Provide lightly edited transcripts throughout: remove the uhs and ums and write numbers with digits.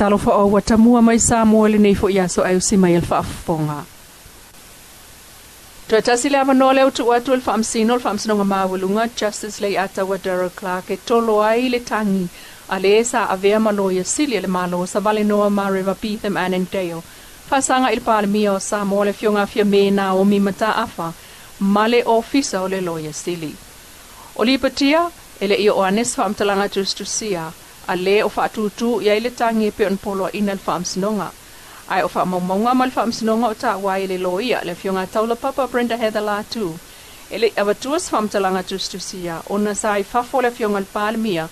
Talofa o ua tamua mai Samoa i lenei foi aso ae usi mai e le faafofoga. Toe tasi le avanoa lea ua tuu atu e le Faamasino o le Faamasinoga Maualuga, Justice Leiataua Darrell Clarke e tolo ai le tagi a le sa avea ma Loia Sili a le Malo Savalenoa Mareva Beetham Annandale faasaga i le Palemia o Samoa le Afioga Fiame Naomi Mataafa ma le Ofisa o le Loia Sili. O lipotia e le i oo ane se faamatalaga tusitusia a le o faatūtū i ai le tagi e pei ona poloaiina e le Faamasinoga. Ae o faamaumauga ma le Faamasinoga o taua ai e le Loia, le Afioga Taulapapa Brenda Heather Latu, e le i avatua se faamatalaga tusitusia ona sa i fafo le Afioga i le Palemia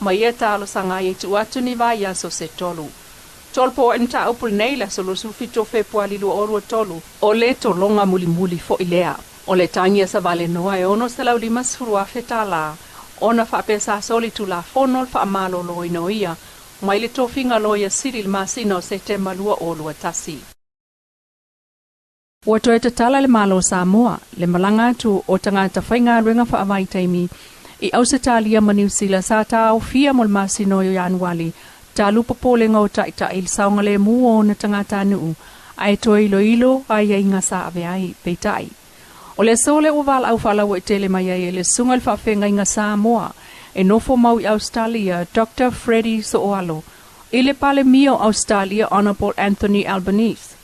ma ia talosaga ai e tuu atu ni vaiaso se tolu. Tolopo ai le mataupu lenei i le aso 27 o Fepuali 2023, o le tologa mulimuli foi lea. O le tagi a Savalenoa e $650,000 tala ona faapea sa soli tulafono le faamaloloina o ia mai le tofiga Loia Sili i le masina o Setema 2021. Ua toe tatala le Malo o Samoa le malaga atu o tagata faigaluega faavaitaimi i Ausetalia ma Niu Sila sa taofia mo le masina o Ianuali talu popolega o taitai i le saogalemu o ona tagatanuu ae toe iloilo aiaiga sa ave ai. Peitai, o le aso lea ua valaau faalauaitele mai ai e le Susuga i le Faafeagaiga Samoa e nofo mau i Ausetalia, Doctor Freddie Sooalo, i le Palemia o Ausetalia Honourable Anthony Albanese,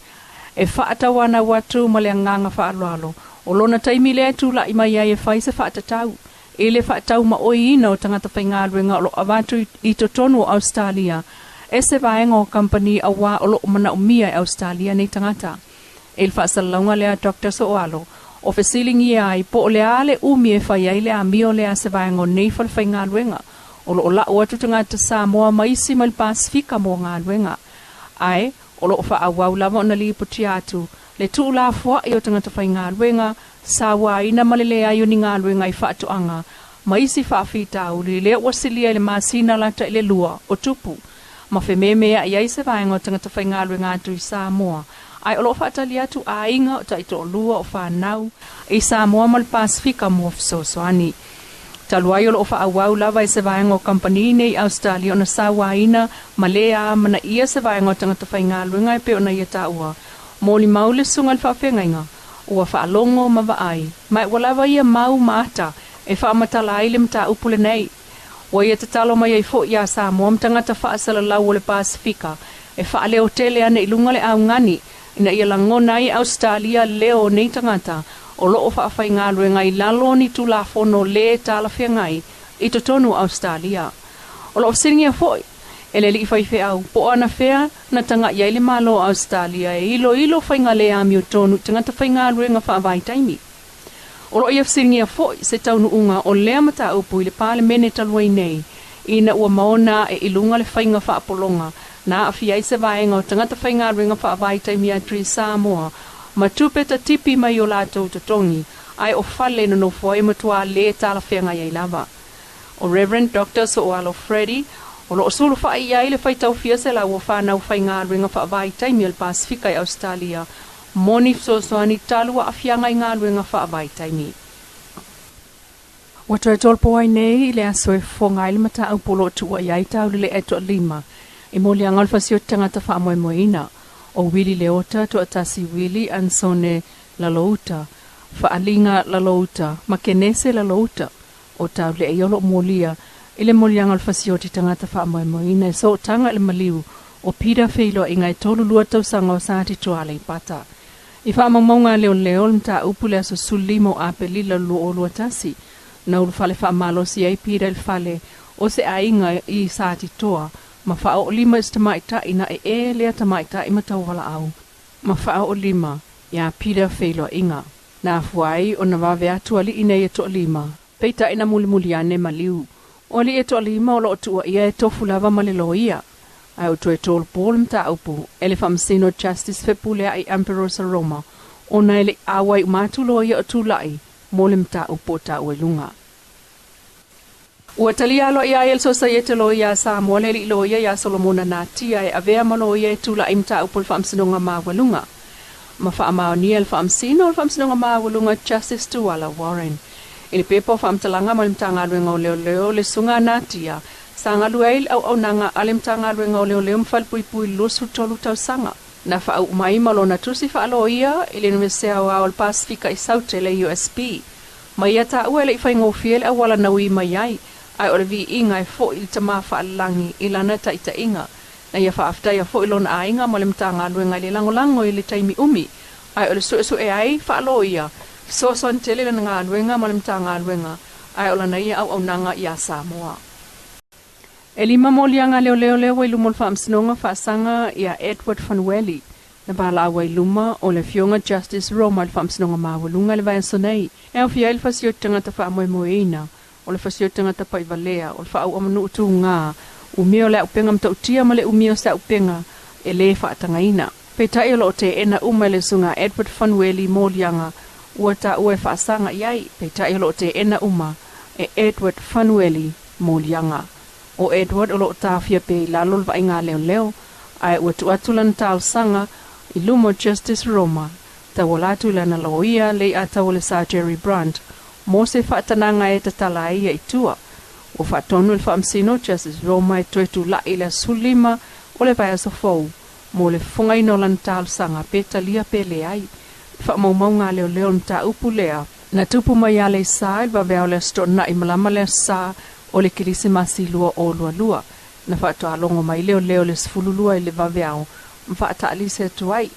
e faatauanau atu ma le agaga faaaloalo o lona taimi lea e tulai mai ai e fai se faatatau i le faataumaoiina o tagata faigaluega o lo o avatu i totonu o Ausetalia e se vaega o kamupani auā o lo o manaomia e Ausetalia nei tagata. I le faasalalauga lea a Doctor Sooalo, o fesiligia ai po o le a le umi e fai ai le amio lea a se vaega o nei falefaigaluega o lo o lau atu tagata Samoa ma isi mai le Pasefika mo galuega. Ae, o lo o faaauau lava ona lipotia atu le tuulafoai o tagata faigaluega, sauaina ma le leai o ni galuega i faatoaga ma isi faafitauli lea ua silia i le masina lata i le lua o tupu ma fememeai ai se vaega o tagata faigaluega atu i Samoa ae o lo o faatali atu aiga o taitoalua o fanau i Samoa ma le Pasefika mo fesoasoani. Talu ai o lo o faaauau lava e se vaega o kamupani nei i Ausetalia ona sauaina ma le amanaia se vaega o tagata faigaluega e pei ona ia taua, molimau le susuga i le faafeagaiga ua faalogo ma vaai, ma ua lava ia mau ma ata e faamatala ai le mataupu lenei. Ua ia tatalo mai ai foi iā Samoa ma tagata faasalalau o le Pasefika e faaleo tele ane i luga le augani ina ia lagona ai e Ausetalia leo o nei tagata o lo o faafaigaluega i lalo o ni Tulafono lē talafeagai i totonu o Ausetalia. O lo o fesiligia foi e le alii faifeau po o anafea na taga'i ai le Malo o Ausetalia e iloilo faiga lē amiotonu i tagata faigaluega faavaitaimi. O lo o ia fesiligia foi se taunuuga o lea mataupu i le Palemene talu ai nei, ina ua maona ae i luga le faiga faapologa na aafia ai se vaega o tagata faigaluega faavaitaimi atu i Samoa ma tupe tatipi mai o latou totogi, ae o fale e nonofo ai e matua lē talafeagai ai lava. O Rev. Doctor Sooalo Freddie, o lo o sulufai i ai le faitau fia selau o fanau faigaluega faavaitaimi a le Pasefika i Ausetalia, mo ni fesoasoani talu aafiaga i galuega faavaitaimi. Ua toe tolopo ai nei i le aso e fofoga ai le mataupu o lo o tuua i ai Taulelea e toalima i moliaga o le fasioti tagata faamoemoeina, o Willie Leota Toatasi Willie Ansone Lalouta, Faaliga Lalouta ma Kenese Lalouta o Taulelea ia o lo o molia i le moliaga o le fasioti tagata faamoemoeina e sootaga i le maliu o Peter Feiloaiga e 32 tausaga o Satitoa Aleipata. I faamaumauga a leoleo le mataupu i le aso 15 o Aperila 2021, na ulufale faamalosi ai Peter i le fale o se aiga i Satitoa ma faaoolima i se tamaitai na ee lea tamaitai ma tauwalaau ma faaoolima iā Peter Feiloaiga. Na afua ai ona vave atu alii nei e toalima, peitai na mulimuli ane maliu. O alii e toalima o lo o tuuaia e tofu lava ma le loia. Ae ua toe tolopo le mataupu e le Faamasino Justice Fepuleai Amperosa Roma ona e le i auai uma atu loia o tulai mo le mataupu o taua i luga. Ua talia aloaia ai e le Sosaiete Loia a Samoa le alii loia iā Solomona Natia e avea ma loia e tulai i mataupu o le Faamasinoga Maualuga. Ma faamaonia e le Faamasino o le Faamasinoga Maualuga Justice Tuala Warren. I le pepa o faamatalaga mai le Matagaluega o Leoleo le Susuga a Natia Sa galue ai i le auaunaga a le Matagaluega o Leoleo ma Falepuipui i le 23 tausaga. Na faauu mai ma lona tusi faaloia i le Iunivesite Aoao o le Pasefika i Saute, le USP. Ma ia taua e le i faigofie le auala na ui mai ai, ae o le viiga e foi i le Tama Faalelagi i lana taitaiga. Na ia faafetaia foi lona aiga ma le Matagaluega i le lagolago i le taimi umi, ae o le suesue ai faaloia, fesoasoani tele lana galuega ma le Matagaluega, ae o lana ia auaunaga iā Samoa. E lima moliaga leoleo lea ua i luma o le Faamasinoga Faasaga ia Edward Fanueli, na valaau ai i luma o le Afioga Justice Roma i le Faamasinoga Maualuga i le vaiaso nei, e aofia ai le fasioti tagata faamoemoeina, o le fasioti tagata paivalea, o le faaauamanuu tugā, umia o le auupega matautia ma le umia o se auupega e lē faatagaina. Peitai o lo o teena uma e le Susuga Edward Fanueli moliaga ua taua e faasaga i ai, peitai o lo o teena uma e Edward Fanueli moliaga. O Edward o lo o taofia pea i lalo o le vaaiga a leoleo, ae ua tuu atu lana talosaga i luma o Justice Roma, tauala atu i lana loia le iatau o le Sir Jerry Brandt mo se faatanaga e tatala ai ia i tua. Ua faatonu e le Faamasino Justice Roma e toe tula'i i le aso 15 o le vaiaso fou mo le fofogaina o lana talosaga pe talia pe leai. I faamaumauga a leoleo le mataupu lea, na tupu mai ia Aleisa i le vaveao o le Aso Toonai malama le Aso Sa o le Kerisimasi 2022. Na faatoa logo mai leoleo i le 12 i le vaveao ma faataalise atu ai.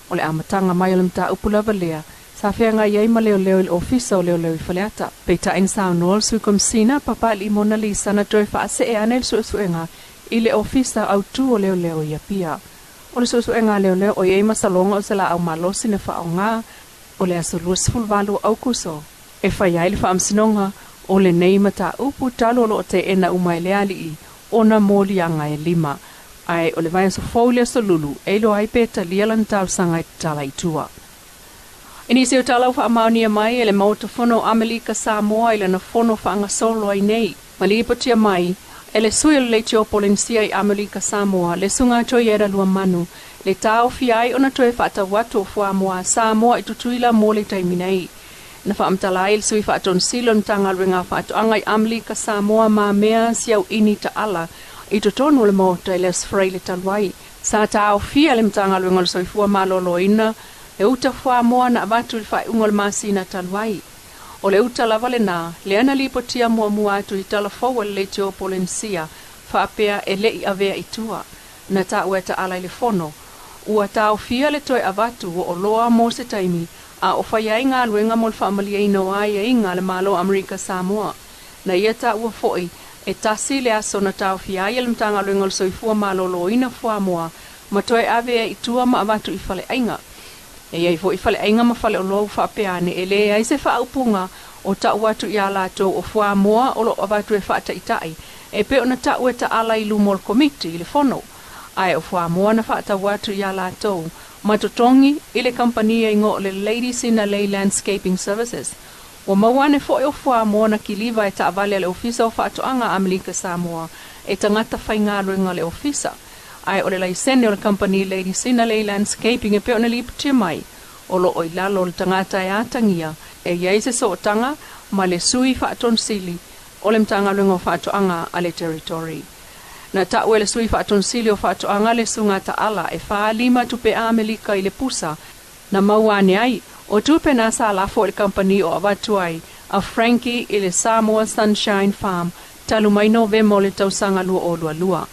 O le amataga mai o le mataupu lava lea, sa feagai ai ma leoleo i le Ofisa o Leoleo i Faleata. Peitai na saunoa le Sui Komisina, Papalii Mona Lisa na toe faasee ane le suesuega i le Ofisa Autu o Leoleo i Apia. O le suesuega a leoleo o i ai masaloga o se laau malosi na faaaoga o le aso 28 o Aukuso e fai ai le faamasinoga o lenei mataupu talu o lo o teena uma e le alii ona moliaga e lima. Ae o le vaiaso fou i le aso Lulu e iloa ai pe talia lana talosaga e tatala i tua. I nisi o tala ua faamaonia mai e le Maota Fono o Amelika Samoa i lana fono faagasolo ai nei, ma lipotia mai e le sui o le Leitio Polenisia i Amelika Samoa, le Susuga Toiera Luamanu, le taofia ai ona toe faatau atu o fuamoa a Samoa i Tutuila mo le taimi nei. Na faamatala ai le sui faatonisili o le Matagaluega a Faatoaga i Amelika Samoa ma mea siauini taala i totonu o le Maota i le Aso Faraile talu ai. Sa taofia e le Matagaluega o le Soifua Maloloina le uta fuamoa na avatu i le faaiuga o le masina talu ai. O le uta lava lenā, lea na lipotia muamua atu i tala fou a le Leitio Polenisia faapea e le i avea i tua. Na taua e taala i le fono, ua taofia le toe avatu o oloa mo se taimi a o fai ai galuega mo le faamalieina o aiaiga a le Malo o Amerika Samoa. Na ia taua foi, e tasi le aso na taofia ai e le Matagaluega o le Soifua Maloloina fuamoa ma toe ave ai i tua ma avatu i faleaiga. E i ai foi faleaiga ma faleoloa ua faapea ane e leai se faaupuga o tau atu iā latou o fuamoa o lo o avatu e faataitai e pei ona tau e taala i luma o le Komiti i le Fono, ae o fuamoa na faatau atu iā latou ma totogi i le kamupani e igoa o le Lady Sinalei Landscaping Services. Ua maua ane foi o fuamoa na kiliva e taavale a le Ofisa o Faatoaga a Amelika Samoa e tagata faigaluega o le Ofisa. Ae o le laisene o le kamupani Lady Sinalei Landscaping e pei ona lipotia mai, o lo o i lalo o le tagata e atagia e i ai se sootaga ma le Sui Faatonisili o le Matagaluega o Faatoaga a le Territory. Na tau e le Sui Faatonisili o Faatoaga le Susuga Taala e 45 tupe Amelika i le pusa na maua ane ai, o tupe na sa lafo i le kamupani o avatu ai a Frankie i le Samoa Sunshine Farm talu mai Novema o le tausaga 2022.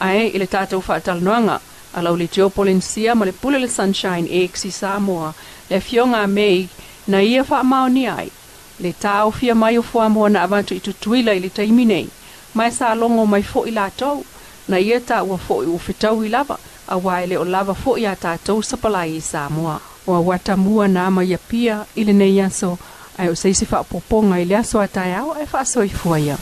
Ae i le tatou faatalanoaga, a lau Leitio Polenisia ma le pule le Sunshine Eggs i Samoa, le Afioga a May, na ia faamaonia ai le taofia mai o fuamoa na avatu i Tutuila i le taimi nei, ma e sa logo mai foi latou, na ia taua foi ua fetaui lava, aua e le o lava foi a tatou sapalai i Samoa. O auata mua na mai Apia i lenei aso, ae o se isi faaopoopoga i le aso a taeao ae faasoifua ia.